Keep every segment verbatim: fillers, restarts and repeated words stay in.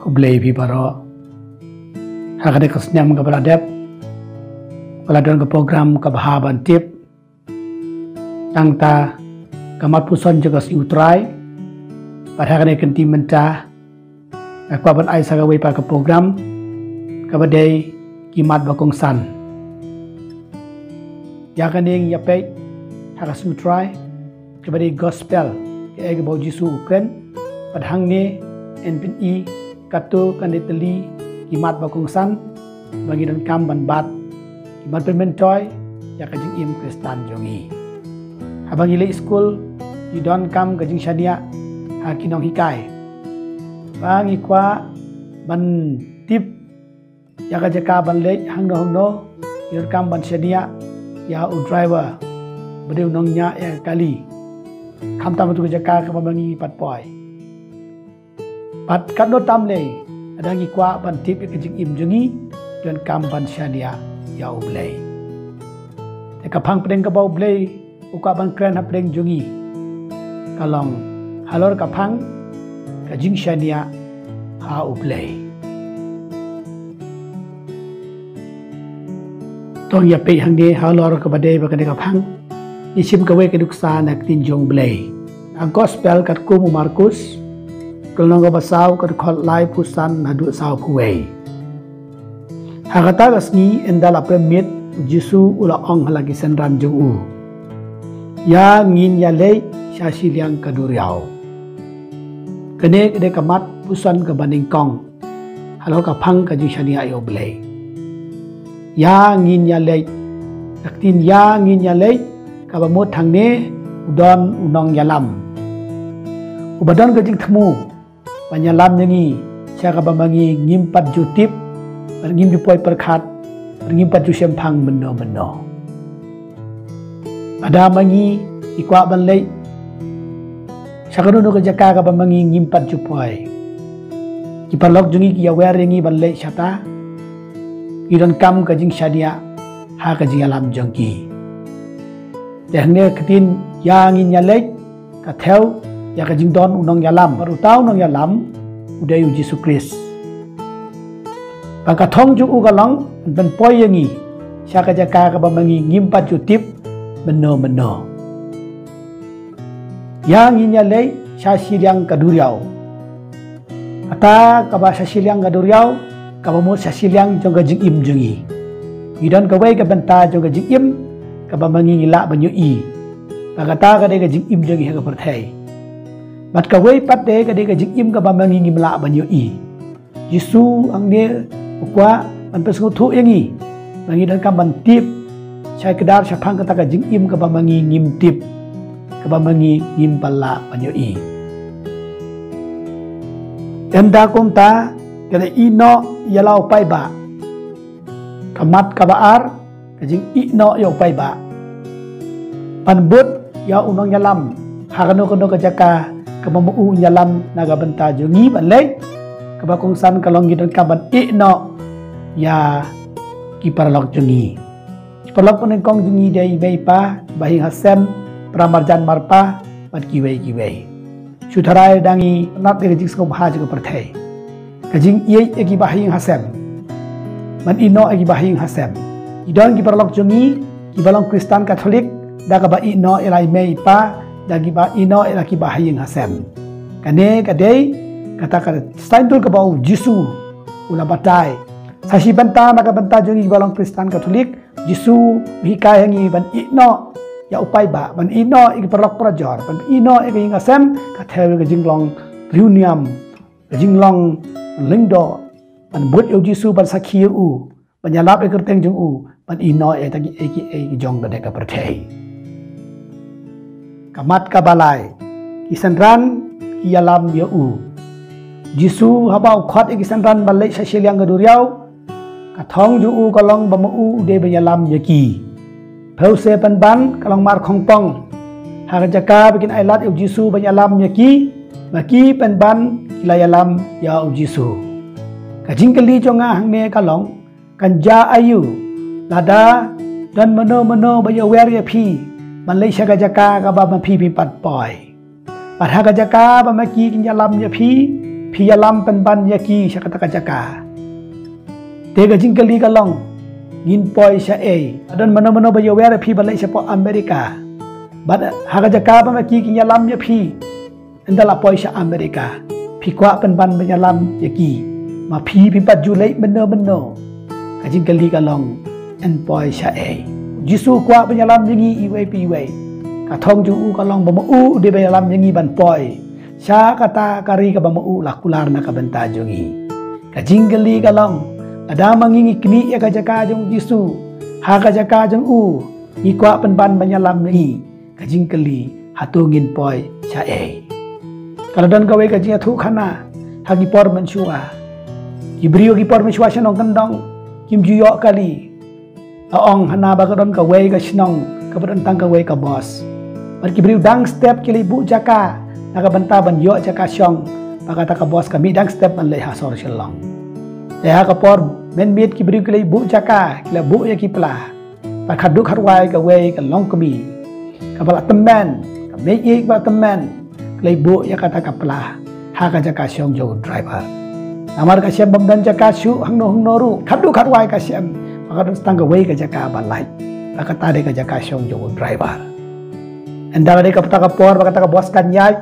U Blei phi baroh. Ha kane ka snem kaba la dep, ka la don ka program kaba ha ban tip. Tang ta ka mat puson jong ka Sngi U Trai. Bad ha kane ka kynti mynta, nga kwah ban ai sa kawei pat ka program kaba dei ki mat ba kongsan. Ïa kane ngin ïa peit ha ka Sngi U Trai, kaba dei gospel, kaei kaba u Jisu u kren. Bad hangne yn pyni katto katne tylli ki mat ba kongsan ba ngi donkam ban bat, ki ban pynmyntoi ïa ka jingim Khristan jong ngi. Haba ngi leit skul, ngi donkam ka jingshaniah ha ki nonghikai. Ba ngi kwah ban tip ïa ka jaka ban leit hangno hangno, ngi donkam ban shaniah ïa u driver ba dei u nongñiah ïa ka kali. Khamtam hato ka jaka kaba ma ngi pat poi. Bad katno tam lei, lada ngi kwah ban tip ïa ka jingim jong ngi, donkam ban shaniah ïa u Blei. Te ka phang pdeng kaba u Blei u kwah ban kren hapdeng jong ngi, ka long halor ka phang ka jingshaniah ha u Blei. To ngin ïa peit hangne halor kaba dei bad kane ka phang. Ngi shim kawei ka nuksa na ka ktien jong u Blei, na gospel katkum u Markus, ka lynnong kaba saw, ka dkhot laiphew san haduh sawphew wei. Ha kata ka sngi, ynda la prem miet, u Jisu u la ong ha la ki synran jong u, ïa ngin ïa leit sha shiliang ka duriaw. Kane ka dei ka mat puson kaba nyngkong halor ka phang ka jingshaniah ïa u Blei. Ïa ngin ïa leit. Ka ktien ïa ngin ïa leit, kaba mut hangne, u don u nongïalam uba don ka jingthmu ban ïalam ïa ngi sha kaba ma ngi ngim pat ju tip, bad ngim ju poi pyrkhat, bad ngim pat ju shemphang mynno mynno. Lada ma ngi ngi kwah ban leit sha kano kano ka jaka kaba ma ngi ngim pat ju poi, ki paralok jong ngi ki ïawer ïa ngi ban leit shata. Ngi donkam ka jingshaniah ha ka jingïalam jong ki. Te hangne ka ktien ïa ngin ïa leit, ka thew ïa ka jingdon u nongïalam, bad uta u nongïalam u dei u Jisu Khrist. Ba ka thong jong u ka long ban pynpoi ïa ngi sha ka jaka kaba ma ngi ngim pat ju tip mynno mynno. Ïa ngin ïa leit sha shiliang ka duriaw. Kata kaba sha shiliang ka duriaw, kaba mut sha shiliang jong ka jingim jong ngi. Ngi don kawei ka bynta jong ka jingim kaba ma ngi ngi lah ban ïohi. Ba kata ka dei ka jingim jong ngi ha ka pyrthei. Bad kawei pat dei ka dei ka jingim kaba ma ngi ngim lah ban ïohi. Jisu hangne u kwah ban pynsngewthuh ïa ngi ba ngi donkam ban tip shai kdar shaphang kata ka jingim kaba ma ngi ngim tip, kaba ma ngi ngim pat lah ban ïohi. Ynda kumta, ka dei ïehnoh ïa la u paidbah. Ka mat kaba ar, ka jingïehnoh ïa u paidbah. Ban bud ïa u nongïalam ha kano kano ka jaka kaba ma u u ïalam na ka bynta jong ngi ban leit, kaba kongsan ka long ngi donkam ban ïehnoh ïa ki paralok jong ngi. Ki paralok ba nyngkong jong ngi dei i mei i pa, ba ïing ha sem, para marjan marpa, bad kiwei kiwei. Shu tharai da ngi nat ïa ka jingsngewbha jong ka pyrthei, ka jingïeit ïa ki ba ha ïing ha sem, ban ïehnoh ïa ki ba ha ïing ha sem. Ki don ki paralok jong ngi ki ba long Khristan Katholik, da kaba ïehnoh ïa la i mei i pa, da kiba ïehnoh ïa la ki ba ha ïing ha sem. Kane ka dei kata ka saiñdur kaba u Jisu u la batai. Sa shi bynta na ka bynta jong ngi ki ba long Khristan Katholik, Jisu u hikai ha ngi ban ïehnoh ïa u paidbah, ban ïehnoh ïa ki paralok parajor, ban ïehnoh ïa ka ïing ka sem, ka thew ïa ka jinglong riewniam, ka jinglong lyngdoh, ban bud ïa u Jisu, ban sakhi ïa u, ban ïalap ïa ka kyrteng jong u, ban ïehnoh ïa kita kiei kiei ki jong kane ka pyrthei. Ka mat kaba lai, ki synran ki ïalam ïa u. Jisu haba u khot ïa ki synran ban leit sha shiliang ka duriaw, ka thong jong u ka long ba ma u u dei ban ïalam ïa ki. Phew se pynban ka long mar khongpong. Ha ka jaka ba kin ailad ïa u Jisu ban ïalam ïa ki, ma ki pynban ki la ïalam ïa u Jisu. Ka jingkylli jong nga hangne ka long, kan jia aïu lada don mano mano ba ïawer ïa phi ban leit sha ka jaka kaba ma phi phim pat poi? Bad ha ka jaka ba ma ki kin ïalam ïa phi, Phi ïalam pynban ïa ki sha kata ka jaka. Te ka jingkylli ka long, ngin poi sha ei? Don mano mano ba ïawer ïa phi ban leit shapoh America. Bad ha ka jaka ba ma ki kin ïalam ïa phi, ynda la poi sha America, phi kwah pynban ban ïalam ïa ki? Ma phi phim pat ju leit mynno mynno. Ka jingkylli ka long, yn poi sha ei? Jisu u kwah ban ïalam ïa ngi iwei pa iwei. Ka thong jong u ka long ba ma u u dei ban ïalam ïa ngi ban poi sha kata ka ri kaba ma u la kular na ka bynta jong ngi. Ka jingkylli ka long, lada ma ngi ngi knieh ïa ka jaka jong u Jisu, ha ka jaka jong u ngi kwah pynban ban ïalam ïa ngi, ka jingkylli, hato ngin poi sha ei? Ka la don kawei ka jingïathuhkhana ha ki por mynshuwa. Ki briew ki por mynshuwa sha nongkyndong kim ju ïoh kali. La ong hana ba ka don kawei ka shnong kaba don tang kawei ka bos. Bad ki briew dang step ki leit buh jaka na ka bynta ban ïoh jaka shong, ba kata ka bos ka mih dang step ban leit ha sor Shillong. Te ha ka por mynmiet ki briew ki leit buh jaka, ki la buh ïa ki pla. Bad khatduh khatwai kawei ka longkmie kaba la tymmen, ka mei ïeit ba la tymmen, ka leit buh ïa kata ka pla ha ka jaka shong jong u driver. Namar ka shem bym don jaka shuh hangno hangno ruh, khatduh khatwai ka shem ba ka don tang kawei ka jaka ba lait, ba kata dei ka jaka shong jong u driver. Ynda ka dei kata ka por ba kata ka bos kan ïaid,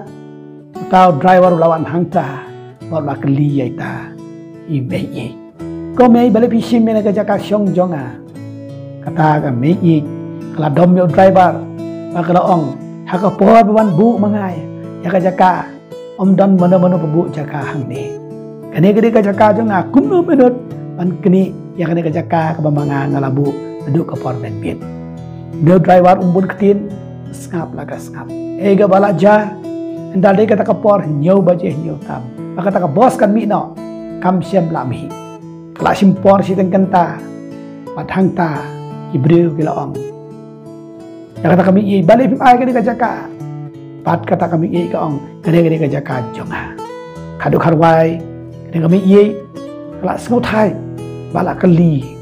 uta u driver u la wan hangta bad u la kylli ïa ita i mei ïeit. Ko mei, balei phi shim ïa kane ka jaka shong jong nga? Kata ka mei ïeit ka la dom ïa u driver bad ka la ong, ha ka por ba wan buh ma nga ïa ka jaka, ym don mano mano ba buh jaka hangne. Kane ka dei ka jaka jong nga, kumno mynta ban knieh ïa kane ka jaka kaba ma nga nga la buh naduh ka por mynmiet. Une u driver um bun ktien, sngap la ka sngap. Ei kaba la jia, ynda dei kata ka por hynñiew baje hynñiew tam, ba kata ka bos kan mih noh, kam shym la mih. Ka la shim por shiteng kynta bad hangta ki briew ki la ong ïa kata ka mei ïeit, balei phim ai kane ka jaka? Bad kata ka mei ïeit ka ong, kane ka dei ka jaka jong nga. Khatduh khatwai kane ka mei ïeit ka la sngewthuh bad la kylli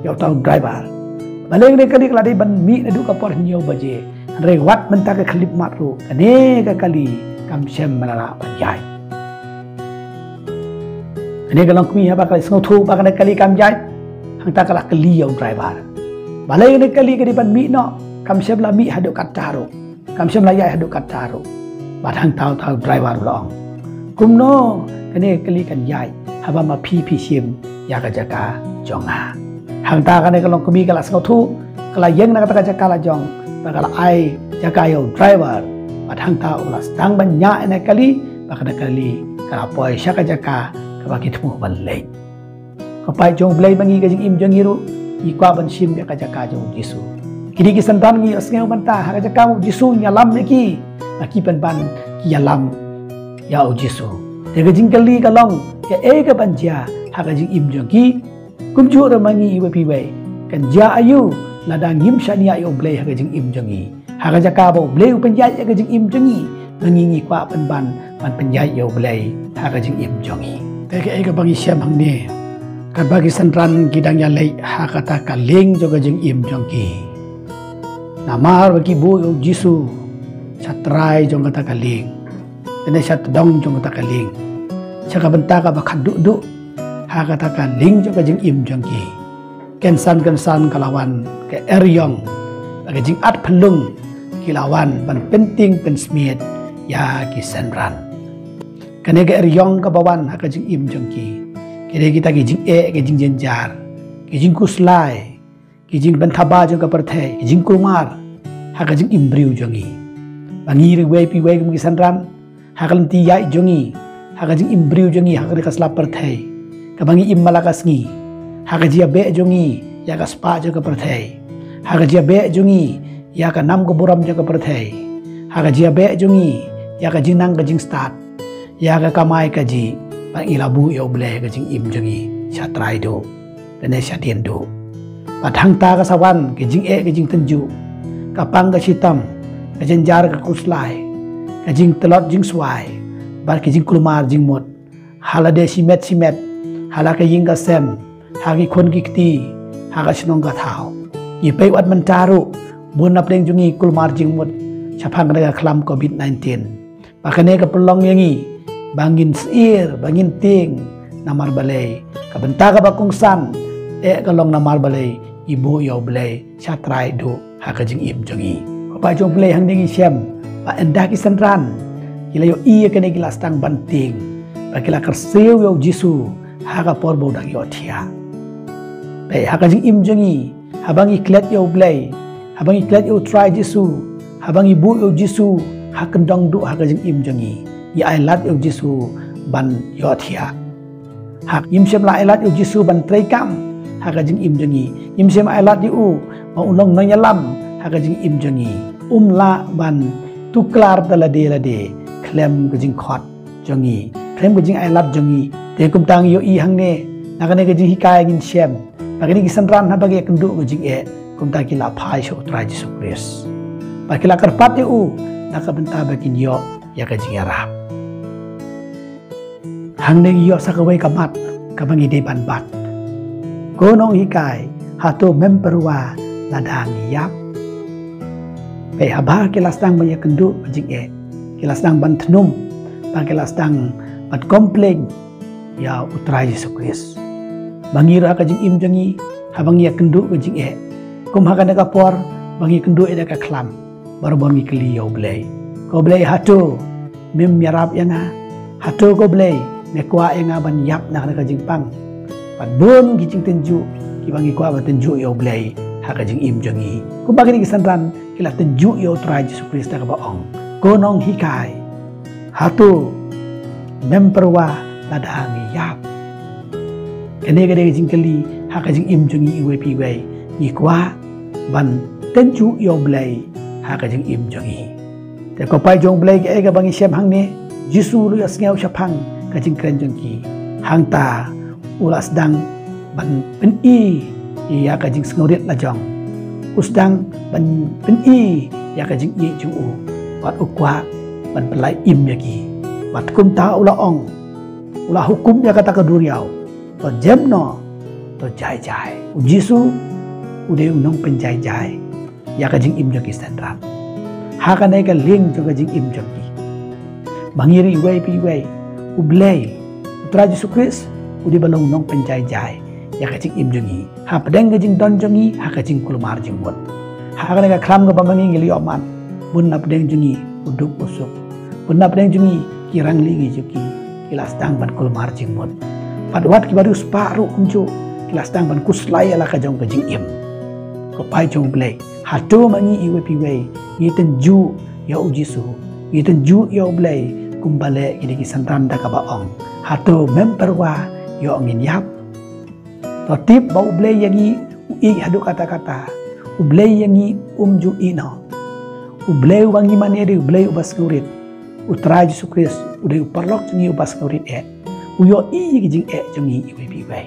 ïa uta u driver, balei kane ka kali ka la dei ban mih naduh ka por hynñiew baje, hynrei wat mynta ka khyllipmat ruh kane ka kali kam shym la lah ban ïaid. Kane ka longkmie haba ka la sngewthuh ba kane ka kali kam ïaid, hangta ka la kylli ïa u driver, balei kane ka kali ka dei ban mih noh, kam shym la mih haduh katta ruh, kam shym la ïaid haduh katta ruh. Bad hangta uta u driver u la ong, kumno kane ka kali kan ïaid haba ma phi phi shim ïa ka jaka jong nga? Hangta kane ka longkmie ka la sngewthuh, ka la ïeng na kata ka jaka la jong bad ka la ai jaka ïa u driver. Bad hangta u la sdang ban ñiah ïa kane ka kali, bad kane ka kali ka la poi sha ka jaka kaba ki thmu ban leit. Ko paid jong u Blei, ma ngi ka jingim jong ngi ruh ngi kwah ban shim ïa ka jaka jong u Jisu. Kine ki synran ngi ïohsngew mynta, ha ka jaka u Jisu ngi ïalam ïa ki, ma ki pynban ki ïalam ïa u Jisu. Te ka jingkylli ka long, kaei kaban jia ha ka jingim jong ki? Kumjuh ruh ma ngi iwei pa iwei, kan jia aïu lada ngim shaniah ïa u Blei ha ka jingim jong ngi? Ha ka jaka ba u Blei u pynïaid ïa ka jingim jong ngi, ma ngi ngi kwah pynban ban pynïaid ïa u Blei ha ka jingim jong ngi. Te kaei kaba ngi shem hangne, katba ki synran ki dang ïaleit ha kata ka lieng jong ka jingim jong ki, namar ba ki buh ïa u Jisu sha trai jong kata ka lieng, lane sha tdong jong kata ka lieng, sha ka bynta kaba khatduh duh ha kata ka lieng jong ka jingim jong ki. Kynsan kynsan ka la wan ka eriong bad ka jingat phyllung, ki la wan ban pyntieng pynsmiat ïa ki synran. Kane ka eriong kaba wan ha ka jingim jong ki, ki dei kita ki jingeh, ki jingjynjar, ki jingkhuslai, ki jingpynthaba jong ka pyrthei, ki jingkulmar ha ka jingim briew jong ngi. Ma ngi ruh iwei pa iwei kum ki synran, ha ka lynti ïaid jong ngi, ha ka jingim briew jong ngi, ha kane ka sla pyrthei kaba ngi im man la ka sngi, ha ka jingïabeh jong ngi ïa ka spah jong ka pyrthei, ha ka jingïabeh jong ngi ïa ka nam ka burom jong ka pyrthei, ha ka jingïabeh jong ngi ïa ka jingnang ka jingstad, ïa ka kamai kajih, bad ngi la buh ïa u Blei ha ka jingim jong ngi sha trai duh, lane sha dien duh. Bad hangta ka sa wan ka jingeh, ka jingtynjuh, ka pang ka shitom, ka jynjar ka khuslai, ka jingtlot jingswai, bad ka jingkulmar jingmut ha lade shimet shimet, ha la ka ïing ka sem, ha ki khun ki kti, ha ka shnong ka thaw. Ngi peit wat mynta ruh, bun na pdeng jong ngi kulmar jingmut shaphang kane ka khlam covid nineteen. Ba kane ka pynlong ïa ngi ba ngin syier, ba ngin tieng. Namar balei? Ka bynta kaba kongsan, eh, ka long namar balei? Ngi buh ïa U Blei sha trai duh ha ka jingim jong ngi. Ko Paidbah jong U Blei, hangne ngi shem ba ynda ki synran ki la ïohi ïa kane, ki la sdang ban tieng, ba ki la kyrsiew ïa U Jisu ha ka por ba u dang ïohthiah. Peit, ha ka jingim jong ngi, haba ngi klet ïa U Blei, haba ngi klet ïa U Trai Jisu, haba ngi buh ïa U Jisu ha kyndong duh ha ka jingim jong ngi, ngi ai lad ïa U Jisu ban ïohthiah. Ha, ngim shym la ai lad ïa U Jisu ban treikam ha ka jingim jong ngi. Ngim shym ai lad ïa u ba un long nongïalam ha ka jingim jong ngi. Um lah ban tuklar da lade lade khlem ka jingkhot jong ngi, khlem ka jingai lad jong ngi. Te kumta ngi ïohi hangne, na kane ka jinghikai ngin shem ba kine ki synran, haba ki ïakynduh ka jingeh, kumta ki la phai sha U Trai Jisu Khrist, ba ki la kyrpad ïa u na ka bynta ba kin ïoh ïa ka jingïarap. Hangne ngi ïoh sa kawei ka mat kaba ngi dei ban bat. Ko nonghikai, hato mem pyrwa lada ngi ïap? Peit, haba ki la sdang ban ïakynduh ka jingeh, ki la sdang ban thnum, ba ki la sdang ban complain ïa U Trai Jisu Khrist. Ba ngi ruh ha ka jingim jong ngi, haba ngi ïakynduh ka jingeh, kum ha kane ka por ba ngi kynduh ïa ka khlam, barabor ngi kylli ïa U Blei. Ko Blei, hato mem ïarap ïa nga? Hato ko Blei me kwah ïa nga ban ïap na kane ka jingpang? Bad bun ki jingtynjuh kiba ngi kwah ban tynjuh ïa U Blei ha ka jingim jong ngi. Kumba kine ki synran ki la tynjuh ïa U Trai Jisu Khrist da kaba ong, ko nonghikai, hato mem pyrwa lada ngi ïap? Kane ka dei ka jingkylli ha ka jingim jong ngi iwei pa iwei. Ngi kwah ban tynjuh ïa U Blei ha ka jingim jong ngi. Te ko Paidbah jong U Blei, kaei kaba ngi shem hangne, Jisu u la ïohsngew shaphang ka jingkren jong ki. Hangta u la sdang ban pyni ïa ka jingsngewrit la jong. U sdang ban pyni ïa ka jingïeit jong u, bad u kwah ban pyllait im ïa ki. Bad kumta u la ong, u la hukum ïa kata ka duriaw, to jem noh, to jai jai. U Jisu u dei u nongpynjai jai ïa ka jingim jong ki synran. Ha kane ka liang jong ka jingim jong ki, ma ngi ruh iwei pa iwei, U Blei, U Trai Jisu Khrist u dei ban long u nongpynjai jai ïa ka jingim jong ngi, hapdeng ka jingdon jong ngi ha ka jingkulmar jingmut. Ha kane ka khlam kaba ma ngi ngi la ïoh man, bun napdeng jong ngi u duk u suk, bun napdeng jong ngi ki rangli ki juki ki la sdang ban kulmar jingmut. Bad wat kiba riewspah ruh kumjuh ki la sdang ban khuslai ïa la ka jong ka jingim. Ko Paidbah jong U Blei, hato ma ngi iwei pa iwei ngi tynjuh ïa U Jisu, ngi tynjuh ïa U Blei kumba leh kine ki synran da kaba ong, hato mem pyrwa ïoh ngin ïap? To tip ba U Blei ïa ngi u ïeit haduh katta katta. U Blei ïa ngi um ju ïehnoh. U Blei uba ngi mane u dei U Blei uba sngewrit. U Trai Jisu Khrist u dei u paralok jong ngi uba sngewrit eh. U ïohi ïa ki jingeh jong ngi iwei pa iwei.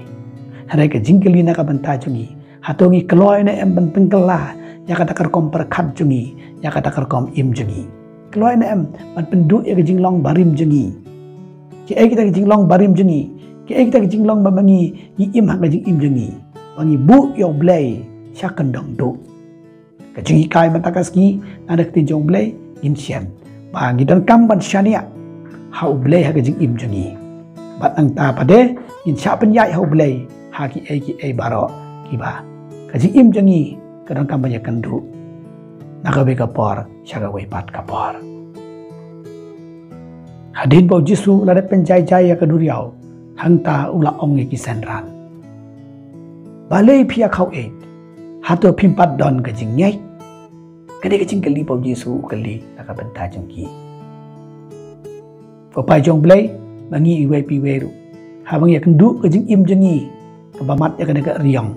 Hynrei ka jingkylli na ka bynta jong ngi, hato ngi kloi ne em ban pynkylla ïa kata ka rukom pyrkhat jong ngi, ïa kata ka rukom im jong ngi? Kloi ne em ban pynduh ïa ka jinglong barim jong ngi? Kiei kita ki jinglong barim jong ngi? Kiei kita ki jinglong ba ma ngi ngi im ha ka jingim jong ngi, ba ngi buh ïa U Blei sha kyndong duh? Ka jinghikai mynta ka sngi na ka ktien jong U Blei ngin shem ba ngi donkam ban shaniah ha U Blei ha ka jingim jong ngi. Bad nangta pat de ngin shah pynïaid ha U Blei ha kiei kiei baroh kiba ka jingim jong ngi ka donkam ban ïakynduh na kawei ka por sha kawei pat ka por. Hadien ba U Jisu u la dep pynjai jai ïa ka duriaw, hangta u la ong ïa ki synran, balei phi ïa khaw ïeit? Hato phim pat don ka jingngeit? Ka dei ka jingkylli ba U Jisu u kylli na ka bynta jong ki. Ko Paidbah jong U Blei, ma ngi iwei pa iwei ruh, haba ngi ïakynduh ka jingim jong ngi kaba mad ïa kane ka eriong,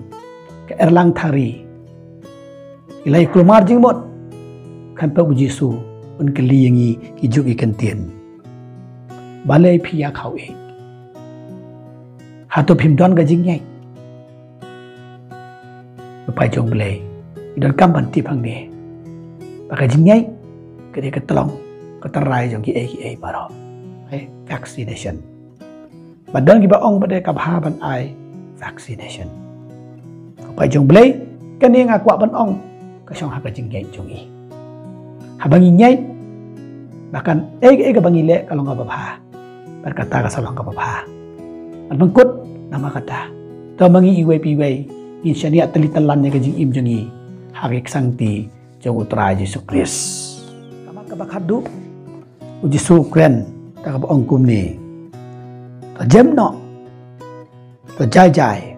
ka erlang thari, ngi la ïa kulmar jingmut, kan pat U Jisu un kylli ïa ngi kijuh ki kyntien. Balei phi ïa khaw ïeit? Hato phim don ka jingngeit? Ko Paidbah jong U Blei, ngi donkam ban tip hangne ba ka jingngeit ka dei ka tyllong, ka tynrai jong kiei kiei baroh. Eh, vaccination. Ba don kiba ong ba dei kaba bha ban ai vaccination. Ko Paidbah jong U Blei, kane nga kwah ban ong ka shong ha ka jingngeit jong ngi. Haba ngi ngeit ba kan ei ei kaba ngi leh ka long kaba bha, Bad kata ka sa long kaba bha. Ban pynkut namar kata, to ma ngi iwei pa iwei ngin shaniah tylli tyllun ïa ka jingim jong ngi ha ka ksangti jong U Trai Jisu Khrist. Ka mat kaba khatduh, U Jisu u kren da kaba ong kumne: To jem noh, to jai jai.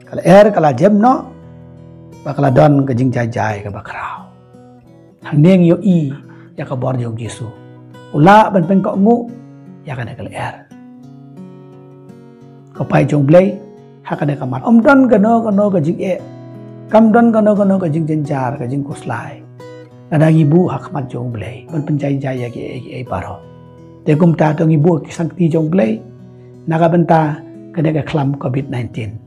Ka lyer ka la jem noh, bad ka la don ka jingjai jai kaba khraw. Hangne ngi ïohi ïa ka bor jong U Jisu. U lah ban pynkohnguh ïa kane ka lyer. Ko paid jong U Blei, ha kane ka mat ym don kano kano ka jingeh, kam don kano kano ka jingjynjar, ka jingkhuslai. Lada ngi buh ha khmat jong U Blei ban pynjai jai ïa kiei kiei baroh. Te kumta to ngi buh ha ki ksangti jong U Blei na ka bynta kane ka khlam covid nineteen,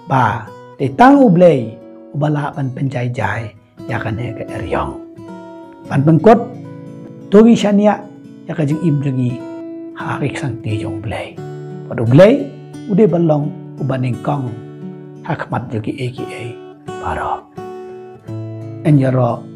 ba dei tang U Blei uba lah ban pynjai jai ïa kane ka eriong. Ban pynkut, to ngi shaniah ïa ka jingim jong ngi ha ki ksangti jong U Blei. Bad U Blei u dei ban long uba nyngkong ha khmat jong kiei kiei baroh. Yn ïaroh